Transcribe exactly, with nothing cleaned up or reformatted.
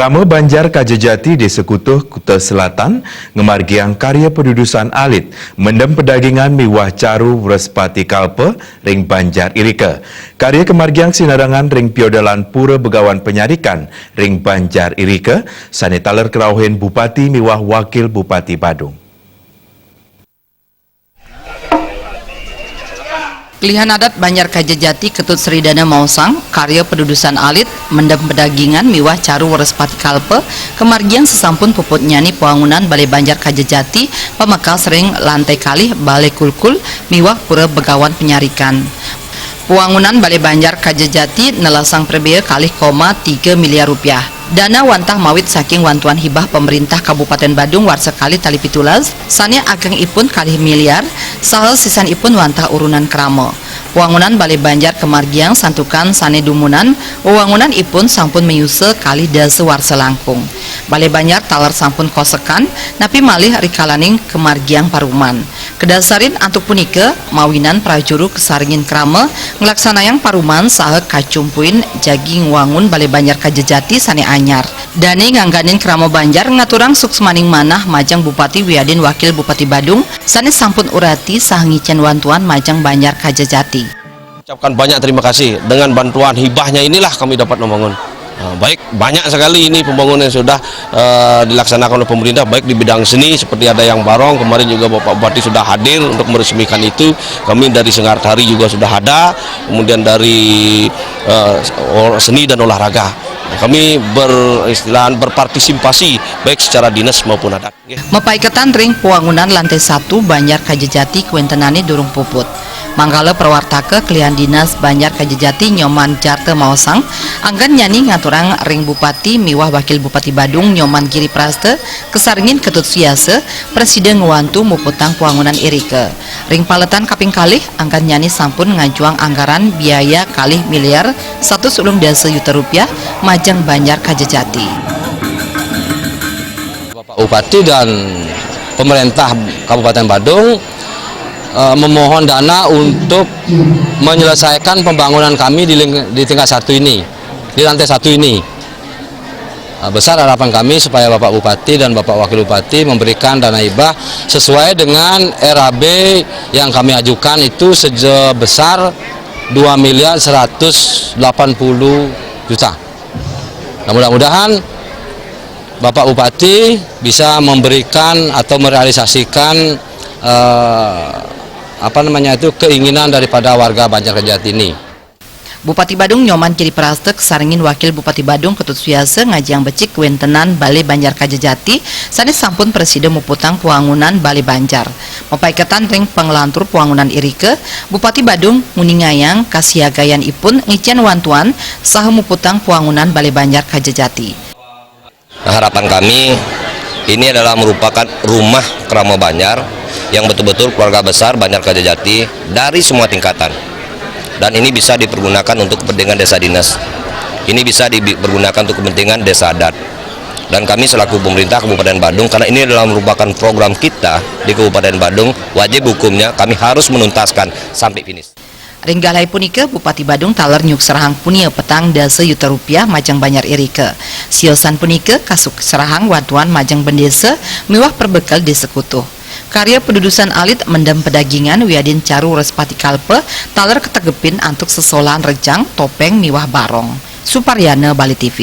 Krama Banjar Kajajati Desa Kutuh, Kuta Selatan, ngamargiang karya padudusan alit, mendem pedagingan miwah caru Wrespati Kalpa ring Banjar irika. Karya kamargiang sinarengan ring piodalan Pura Begawan Panyarikan ring Banjar irika, sane taler karauhin Bupati miwah Wakil Bupati Badung. Kelihan adat Banjar Kajajati Ketut Sri Dana maosang, karya padudusan alit, mendem pedagingan miwah caru Wrespati Kalpa, kamargiang sasampun puputnyane pawangunan Bale Banjar Kajajati, pamekas ring lantai kalih Bale Kulkul miwah Pura Begawan Panyarikan. Pawangunan Bale Banjar Kajajati nelesang prabea kalih koma tiga miliar rupiah. Dana wantah mawit saking wantuan hibah Pemerintah Kabupaten Badung warsa kalih tali pitulas, sane agengipun kalih miliar, saha sisanipun wantah urunan krama. Wangunan Bale Banjar kamargiang santukan sane dumunan, wewangunanipun sampun mayusa kalih dasa warsa langkung. Bale Banjar taler sampun kosekan, napi malih rikalaning kamargiang paruman. Kadasarin antuk punika, mawinan prajuru kasarengin krama nglaksanayang paruman saha kacumpuin jagi ngwangun Bale Banjar Kajajati sane anyar. Dane ngangganin krama Banjar ngaturang suksmaning manah majeng Bupati wiadin Wakil Bupati Badung sane sampun urati saha ngicen wantuan majeng Banjar Kajajati. Ucapkan banyak terima kasih. Dengan bantuan hibahnya inilah kami dapat membangun. Nah, baik, banyak sekali ini pembangunan yang sudah eh, dilaksanakan oleh pemerintah, baik di bidang seni seperti ada yang barong, kemarin juga Bapak Bupati sudah hadir untuk meresmikan itu. Kami dari Senggaratari juga sudah ada, kemudian dari eh, or- seni dan olahraga. Kami beristilahan berpartisipasi baik secara dinas maupun adat. Mapaiketan ring pawangunan lantai satu Banjar Kajajati kawentenane durung puput. Manggala prawartaka kelihan Dinas Banjar Kajajati Nyoman Jarta maosang, anggan nyane ngaturang ring Bupati miwah Wakil Bupati Badung Nyoman Giri Prasta, kasarengin Ketut Suyasa, prasida ngwantu muputang pawangunan irika. Ring paletan kaping kalih, anggan nyane sampun ngajuang anggaran biaya kalih miliar satus ulung dasa yuta rupiah majeng Banjar Kajajati. Bapak Bupati dan pemerintah Kabupaten Badung eh, memohon dana untuk menyelesaikan pembangunan kami di, ling- di tingkat satu ini, di lantai satu ini. Eh, besar harapan kami supaya Bapak Bupati dan Bapak Wakil Bupati memberikan dana hibah sesuai dengan R A B yang kami ajukan itu sebesar dua miliar seratus delapan puluh juta. Nah, mudah-mudahan Bapak Bupati bisa memberikan atau merealisasikan eh, apa namanya itu, keinginan daripada warga Banjar Kajajati ini. Bupati Badung Nyoman Giri Prasta kasarengin Wakil Bupati Badung Ketut Suyasa ngajiang becik kawentenan Bale Banjar Kajajati sane sampun prasida muputang pawangunan Bale Banjar. Mapaiketan ring panglantur pawangunan irika, Bupati Badung nguningayang kasiagayanipun ngicen wantuan saha muputang pawangunan Bale Banjar Kajajati. Nah, harapan kami, ini adalah merupakan rumah krama Banjar yang betul-betul keluarga besar Banjar Kajajati dari semua tingkatan. Dan ini bisa dipergunakan untuk kepentingan desa dinas. Ini bisa dipergunakan untuk kepentingan desa adat. Dan kami selaku pemerintah Kabupaten Badung, karena ini adalah merupakan program kita di Kabupaten Badung, wajib hukumnya kami harus menuntaskan sampai finish. Ring galahe punika, Bupati Badung taler nyukserahang punia petang dasa yuta rupiah majeng Banjar irika. Siosan punika kasukserahang wantuan majeng bendesa miwah perbekel Desa Kutuh. Karya padudusan alit mendem pedagingan wiadin caru Wrespati Kalpa taler kategepin antuk sesolahan rejang, topeng miwah barong. Suparyana, Bali T V.